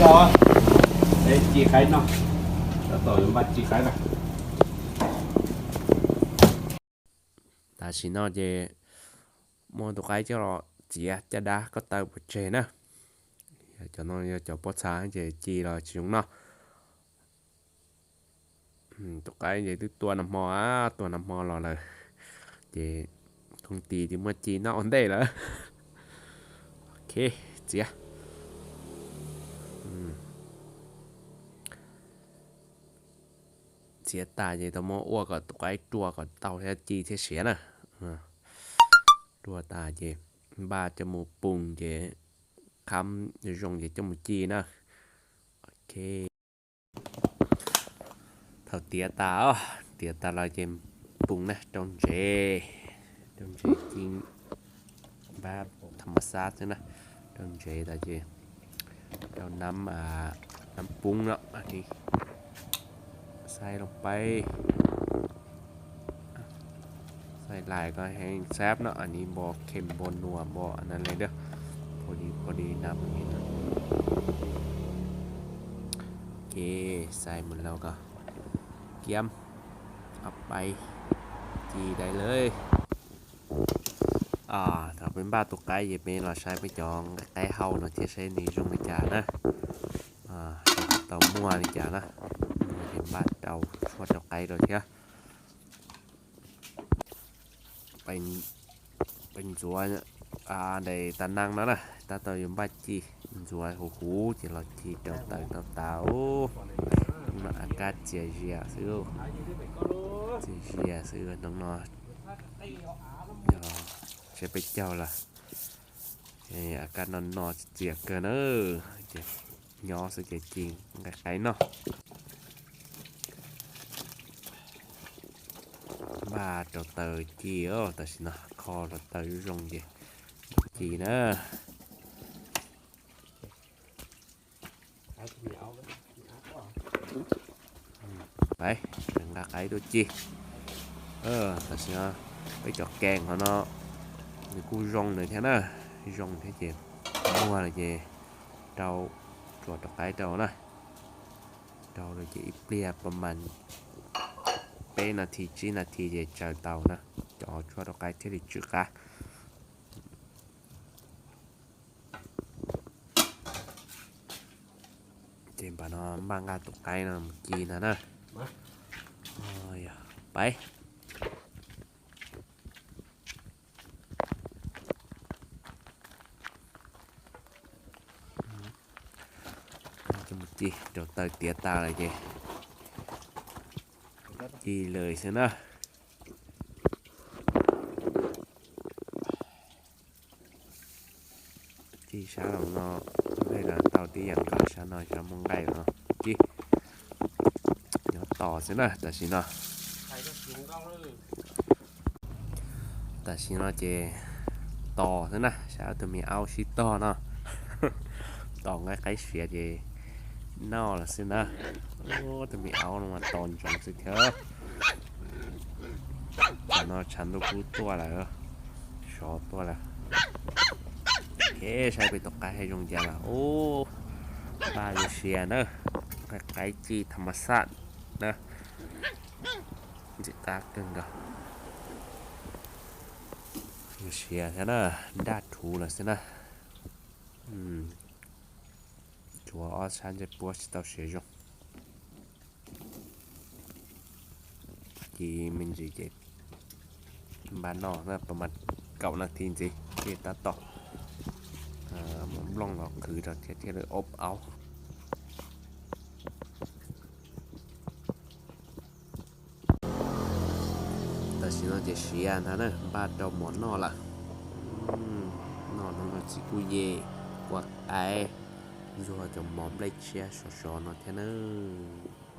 Os, ci qaib no, tab tom npaj ci qaib na. Tam sim no ces muab tus qaib coj los txiav caj dab ko taw pov tseg na. Cov no yog cov pob txha ces ci los tsis zoo noj. Tus qaib ces twb tua nag hmo, tua nag hmo los lawm, ces koom tis twb muab ci noj ua ntej lawm. Ok, txiav. Txiav tas ces tau muab ua kom tus qaib rua kom tau thiab ci thiab siav na. Rua tas ces npaj coj mus poo ces khab zoo ces coj mus ci na. Ok. Thaum tiav tas, tiav tas los ces poo na, rau ntsev, rau ntsev ci npab tham mas xab xwb na, rau ntsev tas ces rau nab, nab poob no, xaib loo paib, xaib lais ko heev xab no, an ni npo khem npo nuam npo na le, pho di pho di nab. Ces xaib mus lauj ko, kiab, ob paib, ci dai lawm. Thaum peb npaj tus qaib ces peb los saib peb cov nqaij qaib hau no thiab saib nws zoo li cas na. Tau muag li cas na. Ces npaj rau tshuaj rau qaib rau thiab. Peb ntxuav daim tas naj no na, tab tom yuav npaj ci, ntxuav huv huv ces los ci rau taws tau tas. Hnub no a kab txias zias xwb, txias zias xwb hnub no. Yog tshiab peb caug lawm, a kab no no txias kawg na. Ces nyob xwb ces ci nqaij qaib noj. Npaj rau taws ci, tam sim no kho rau taws zoo ces ci na. Peb nqa qaib tuaj ci. Tam sim no peb cov kees hov no nws kuj zoo nws thiab na, zoo thiab ces muag lawm ces rau, tsuas rau qaib rau na. Rau lawm ces ib pliag pas mas peb nas this tsib nas this ces tsaws tau na, cov tshuaj rau qaib thiaj li tsw qab. Ces npaj no npaj nqa tus qaib no mus ci ntag na. Peb ci rau taws tiav tas lawm ces ci lawm xwb na. Ci sab los no, nqaij los tau tib yam nkaus, sab no sab muaj nqaij los no. Ci nyob tos xwb na tam sim no. Tam sim no ces tos xwb na, saib ob tug me aub sib tog no. Tos nqaij qaib siav ces noj lawm xwb na. Ob tug me aub no mas tos ntsoov xwb thiab. Tam no tshav ntuj kub tuaj lawm, sov tuaj lawm. Saib peb tus qaib hais zoo cas lawm. Ub, npaj yuav siav na, qaib ci tham mas xaj na. Ntxim qab kawg nkaus. Yuav siav thiab na, nraj rhuv lawm xwb na. Tshuav ob sab ntsej puab tsis tau siav zoo. Ci me ntsis ces npaj noj na, pas mas kaum nas this ntxiv ces tab tom muab nplooj los qhwv rau thiab thiaj li ob aub. Tam sim no ces siav ntag na, npaj rau mov noj lawm. Noj hnub no txiv kuj ye, kua qaib, ntxuag cov mov nplej tshiab sov sov no thiab nawb.